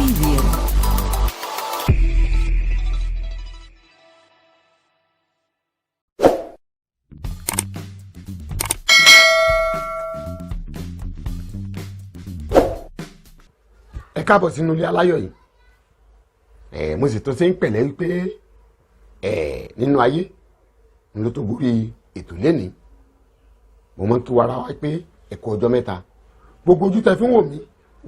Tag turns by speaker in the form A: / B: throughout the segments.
A: Bom dia.
B: Ẹ káàbọ̀ sínú ilé aláyọ̀ yìí. Ẹ mo sì tún ṣe ń pẹ̀lẹ́ wípé ẹ nínú ayé ń ló tó gorí ètò lénìí. Mo máa ń kí wara wa pé ẹ kú ọjọ́ mẹ́ta. Gbogbo ojú tẹ fi ń wò mí,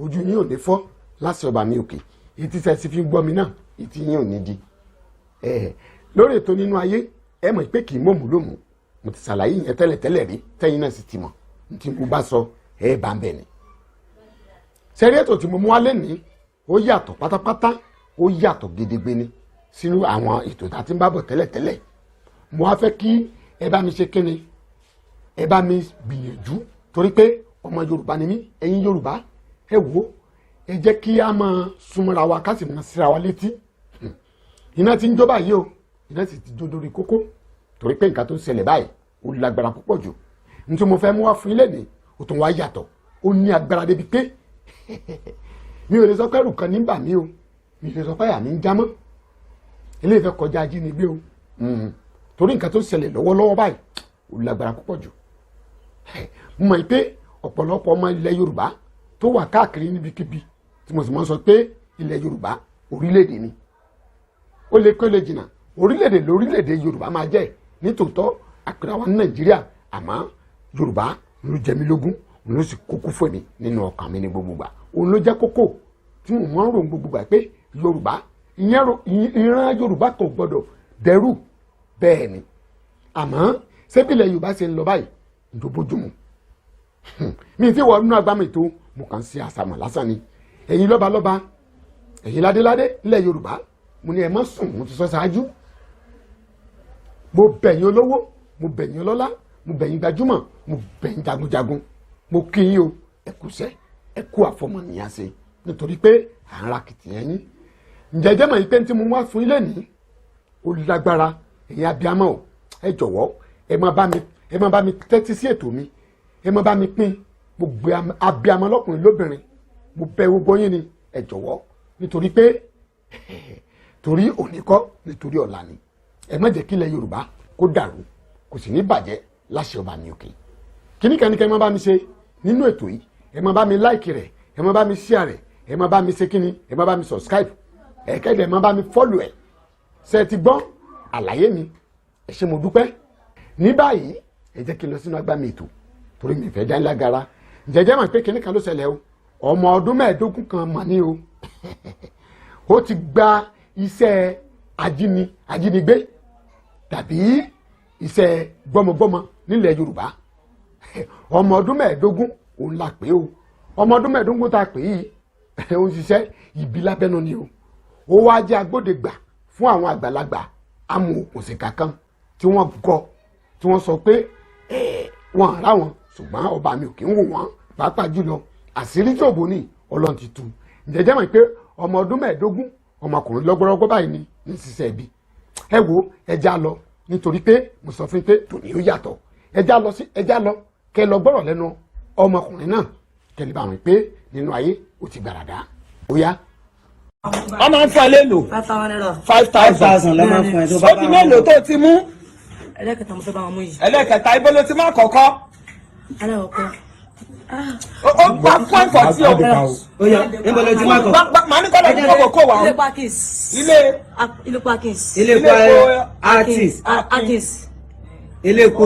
B: ojú yín ò ní fọ́ láti ọba mi òkè. Etí tẹ sì fi ń gbọ́ mi náà, etí yín ò ní di. Ẹ lórí ètò nínú ayé, ẹ mọ̀ pé kì í mọ̀mú lòmù. Mo ti ṣàlàyé yẹn tẹ́lẹ̀tẹ́lẹ̀ rí, tẹ́yìn náà sì ti mọ̀. Ní tí mo bá sọ, ẹ bá ń bẹ̀ ni. Sẹ́rí ètò tí mo mú wá lénìí, ó yàtọ̀ pátápátá, ó yàtọ̀ gedegbe ni sínú àwọn ètò tá a ti ń bá bọ̀ tẹ́lẹ̀tẹ́lẹ̀. Mo wá fẹ́ kí ẹ bá mi ṣe kíni, ẹ bá mi gbìyànjú, torí pé ọmọ Yorùbá ni mí. Ẹ̀yin Yorùbá, ẹ wò ó, ẹ jẹ́ kí a máa súnmọ́ra wa, ká sì máa síra wa létí. Iná ti ń jó báyìí o, iná sì ti jó dórí kókó, torí pé nǹkan tó ń ṣẹlẹ̀ báyìí ó lágbára púpọ̀ jù. Ní tí mo fẹ́ mú wá fún ilé ní, ó tún wá yàtọ̀, ó ní agbára débi pé mi ò lè sọ pé ẹrù kan ní bà mí o, mi ò lè sọ pé àyà mi ń já mọ́. Eléyìí fẹ́ kọjá ajínigbé o, torí nǹkan tó ń ṣẹlẹ̀ lọ́wọ́lọ́wọ́ báyìí ó lágbára púpọ̀ jù. Mo mọ̀ pé ọ̀pọ̀lọpọ̀ ọmọ ilẹ̀ Yorùbá tó wà káàkiri níbikíbi, tí mo sì máa ń sọ pé ilẹ̀ Yorùbá orílẹ̀-èdè ni, ó lè kó lè jìnnà, orílẹ̀-èdè lórílẹ̀-èdè Yorùbá máa jẹ́. Nítòótọ́ àpèrè àwọn ní Nàìjíríà, àmọ́ Yorùbá ló jẹ mí lógún, òun ló sì kókó fún mi nínú ọkàn mi ní gbogbo gbà. Òun ló jẹ́ kókó tí mo máa ń rò gbogbo gbà pé Yorùbá, ìran Yorùbá kò gbọdọ̀ dẹrù. Bẹ́ẹ̀ ni, àmọ́ sẹ́bílẹ̀ Yorùbá ṣe ń lọ báyìí ló bójúmu. Mi ti wọ inú agbámi tó, mo kàn ń ṣe àṣàmọ̀ lásán ni. Ẹ̀yin lọ́balọ́ba, ẹ̀yin ládéládé nílẹ̀ Yorùbá, mo ní ẹ má sùn, mo ti sọ ṣáájú. Mo bẹ̀yìn olówó, mo bẹ̀yìn ọlọ́lá, mo bẹ̀yìn gbajúmọ̀, mo bẹ̀yìn jagunjagun, mo kí yín o. Ẹ kúṣẹ́, ẹ kú àfọmọnìyàn ṣe, nítorí pé à ń ra kìtìyàn yín. Ǹjẹ́ jẹ́ mọ̀ yín pé tí mo wá fún ilé ní, ó lágbára. Ẹ̀yin abiyamọ o, ẹ jọ̀wọ́, ẹ má bá mi tẹ́tí sí ètò mi, ẹ má bá mi pín. Gbogbo abiyamọ lọ́kùnrin lóbìnrin, mo bẹ̀ gbogbo yín ni, ẹ jọ̀wọ́, nítorí pé torí òní kọ́, nítorí ọ̀la ni. Ẹ má jẹ́ kí ilẹ̀ Yorùbá kó dàrú, kò sì ní bàjẹ́ láṣẹ ọba mi òkè. Kíní kan ní kẹ́ ẹ má bá mi ṣe nínú ètò yìí: ẹ má bá mi like rẹ̀, ẹ má bá mi share rẹ̀, ẹ má bá mi ṣe kíní, ẹ má bá mi subscribe, ẹ kẹ́dẹ̀ ẹ má bá mi follow ẹ̀. Ṣe ti gbọ́ àlàyé mi? Ẹ ṣé, mo dúpẹ́. Ní báyìí, ẹ jẹ́ kí n lọ sínú agbámi ètò, torí mi fẹ́ dá ńlá gara. Jẹjẹ mọ̀ pé kíní kan ló ṣẹlẹ̀ o. Ọmọ ọdún 15 kan mà ní o, ó ti gba iṣẹ́ ajínigbé tàbí iṣẹ́ gbọ́mọgbọ́mọ nílẹ̀ Yorùbá. Ọmọ ọdún 15 òun la pè o. Ọmọ ọdún 15 tá a pè yìí, ó ń ṣiṣẹ́ ibi lábẹ́nu ni o. Ó wá jẹ́ agbódegbà fún àwọn àgbàlagbà amòòkùnsìkà kan tí wọ́n gọ, tí wọ́n sọ pé wọ́n ará wọn, ṣùgbọ́n ọba mi ò kí ń wò wọ́n. Pàápàá jùlọ, àṣírí tí òbò ní Ọlọ́run ti tú. Ǹjẹ́ mọ̀ pé ọmọ ọdún 15, ọmọkùnrin lọ́gbọ́rọ́gbọ́ báyìí ni ní ṣiṣẹ́ ibi? Ẹ wo, ẹ já lọ, nítorí pé mo sọ fún yín pé tòní ó yàtọ̀. Ẹ já lọ sí, ẹ já lọ kẹ lọ gbọ́rọ̀ lẹ́nu ọmọkùnrin náà, kẹ lè bá wọn pé nínú ayé ó ti gbàràdá. Ó yá.
C: Wọ́n máa ń fún ẹ lélo?
D: 5,000 naira.
C: 5,000.
E: 5,000 ló máa ń fún ẹ tó bá
C: Ó di mélòó tó ti mú?
D: Ẹlẹ́kẹta mo fẹ́ bá wọn mú yìí.
C: Ẹlẹ́kẹta. Ibo ló ti má kọ́kọ́?
D: Alákọ̀ọ́kọ́.
C: Ó gbà fún ẹ̀kọ́ tí o.
E: Ó yá, níbo ló ti má kọ?
C: Màá ní kọ́lọ̀ ní kókò kó wà.
D: Ilé Parkins.
C: Ilé.
D: Ilé Parkins.
E: Ilé
C: Ilé
E: epo artist.
D: Akins.
E: Ilé epo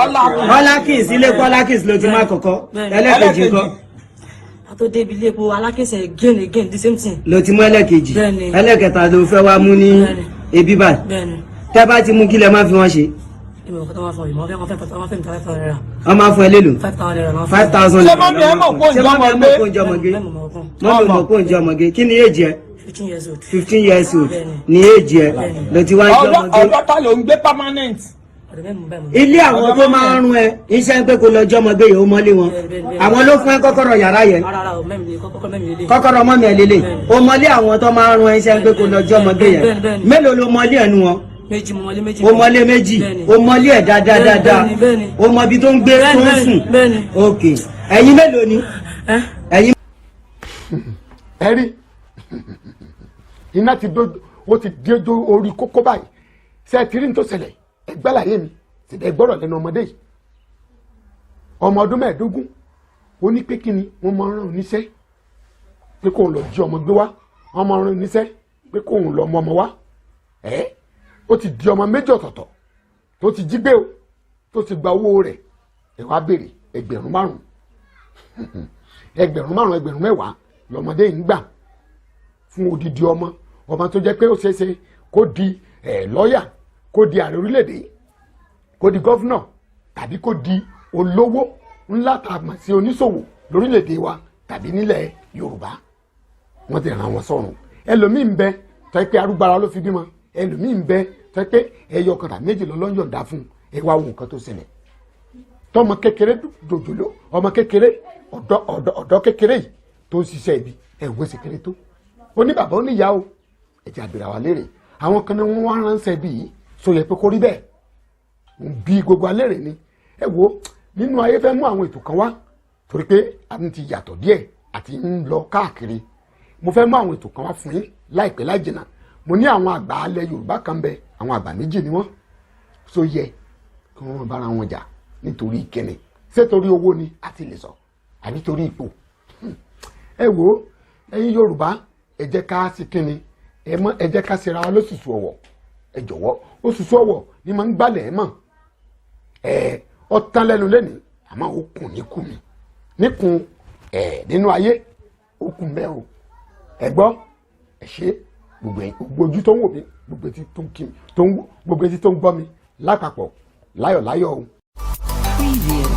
C: Ọlá.
E: Ọlákins. Ilé epo Ọlákins ló ti má kọ́kọ́.
D: Bẹ́ẹ̀ni.
E: Ẹlẹ́kejì ńkọ́?
D: A tó débi ilé epo Alákins again again, the same thing.
E: Ló ti mú ẹlẹ́kejì.
D: Bẹ́ẹ̀ni.
E: Ẹlẹ́kẹta ló fẹ́ wá mú ní
D: Bẹ́ẹ̀ni.
E: ebi báyìí.
D: Bẹ́ẹ̀ni.
E: Tẹ́ bá ti mú, kí lẹ máa fi wọ́n ṣe?
D: Ìmọ̀ ọ̀kọ́ tó máa fọ ìmọ̀ wọ́n fẹ́ wọ́n fẹ́ mi 5,000 naira.
E: Wọ́n máa fún ẹ lélo?
D: 5,000 naira máa fún.
E: 5,000.
C: Ṣé mummy ẹ mọ̀ pé òun
E: Ṣé
C: jẹ́
E: mummy ẹ
C: ọmọge?
E: mọ̀ pé òun jẹ́ ọmọge?
D: Bẹ́ẹ̀, mọ̀ ọkàn.
E: Mummy mọ̀ pé òun jẹ́ ọmọge. Kí ni age ẹ?
D: 15 years old.
E: 15 years old.
D: Bẹ́ẹ̀ni.
E: Ní age ẹ ló ti wá ń jẹ́
C: Ọ̀dọ́
E: ọmọge?
C: ọ̀dọ́ ta ló ń gbé permanent?
D: Ọ̀dọ̀ mẹ́mu bẹ́ẹ̀ mọ̀.
E: Ilé àwọn tó máa ń rún ẹ iṣẹ́ pé kó lọ jẹ́ ọmọge yìí, ó mọ́lé wọn?
D: Bẹ́ẹ̀ni.
E: Àwọn ló fún ẹ kọ́kọ́rọ́ yàrá yẹn?
D: Rárá o, mẹ́mi lè kọ́kọ́, mẹ́mi lè.
E: Kọ́kọ́rọ́ mummy ẹ lélẹ̀. Ó mọ́lé àwọn tó máa ń rún ẹ iṣẹ́ pé kó lọ jẹ́ ọmọge yẹn?
D: Bẹ́ẹ̀ni.
E: Mélòó ló mọ́lé ẹnu wọn?
D: Méjì, mo mọ́lé méjì.
E: Ó mọ́lé méjì?
D: Bẹ́ẹ̀ni.
E: Ó mọ́lé ẹ̀ dáadáa dáadáa?
D: Bẹ́ẹ̀ni.
E: Ó mọ ibi tó ń gbé, tó ń
D: Bẹ́ẹ̀ni,
E: sùn?
D: bẹ́ẹ̀ni.
E: Ok, ẹ̀yin mélòó ni
D: Ẹ́.
E: ẹ̀yin?
B: Ẹ rí. Iná ti dójú, ó ti déjú orí kókó báyìí. Ṣe é ti rí ní tó ṣẹlẹ̀? Ẹgbẹ́ láyé mi sì ẹ gbọ́dọ̀ lẹ́nu ọmọdé yìí, ọmọ ọdún 15. Ó ní pé kí ni wọ́n máa ń rán oníṣẹ́ pé kóun lọ jí ọmọ gbé wá, wọ́n máa ń rán oníṣẹ́ pé kóun lọ mọ ọmọ wá. Ẹ ó ti di ọmọ méjì ọ̀tọ̀ọ̀tọ̀ tó ti jí gbé o, tó ti gba owó rẹ̀. Ẹ wá béèrè 5,000, 5,000, 10,000 lọmọdé yìí ń gbà fún odidi ọmọ, ọmọ tó jẹ́ pé ó ṣeéṣe kó di ẹ̀ lọ́ọ̀yà, kó di ààrẹ orílẹ̀-èdè, kó di governor, tàbí kó di olówó ńlá tá a mọ̀ sí oníṣòwò lórílẹ̀-èdè wa tàbí nílẹ̀ Yorùbá. Wọ́n ti ràn wọ́n sọ̀rùn. Ẹlòmíì ń bẹ tó yẹ pé arúgbára ló fi bímọ, ẹlòmíì ń bẹ tó yẹ pé ẹyọ kan tàbí méjì lọ́lọ́ ń yọ̀ǹda fún un. Ẹ wá wo nǹkan tó ṣẹlẹ̀ tọmọ kékeré jòjòló, ọmọ kékeré, ọ̀dọ́ ọ̀dọ́ ọ̀dọ́ kékeré yìí tó ń ṣiṣẹ́ ibi. Ẹ wo ṣe kéré tó, ó ní bàbá, ó ní ìyá o. Ẹ jẹ́ àbẹ̀rẹ̀ wa léèrè, àwọn kan ní wọ́n wá ránṣẹ́ bí yìí, so yẹ pé kó rí bẹ́ẹ̀ ń bí gbogbo alẹ́ ni. Ẹ wo, nínú ayé fẹ́ mú àwọn ètò kan wá torí pé a ti yàtọ̀ díẹ̀ àti ń lọ káàkiri. Mo fẹ́ mú àwọn ètò kan wá fún yín láìpẹ́ láì jìnnà. Mo ní àwọn àgbà alẹ́ Yorùbá kan bẹ, àwọn àgbà méjì ni wọ́n. So yẹ kí wọ́n bára wọn jà nítorí ìkíni? Ṣé torí owó ni àti lè sọ, àbí torí ipò? Ẹ wo, ẹ̀yin Yorùbá, ẹ jẹ́ ká sí kíni, ẹ mọ, ẹ jẹ́ ká ṣera wa lóṣùṣù ọ̀wọ̀. Ẹ jọ̀wọ́, òṣùṣù ọ̀wọ̀ ni máa ń gbálẹ̀ ẹ mọ̀. Ẹ ọtán lẹ́nu lẹ́nìí, àmọ́ ó kùn níkùn mi níkùn ẹ nínú ayé, ó kùn bẹ́ẹ̀ o. Ẹ gbọ́, ẹ ṣe gbogbo ẹ, gbogbo ojú tó ń wò mí, gbogbo etí tó ń kí mi, tó ń gbogbo etí tó ń gbọ́ mi lápapọ̀, láyọ̀láyọ̀ o.
A: Preview.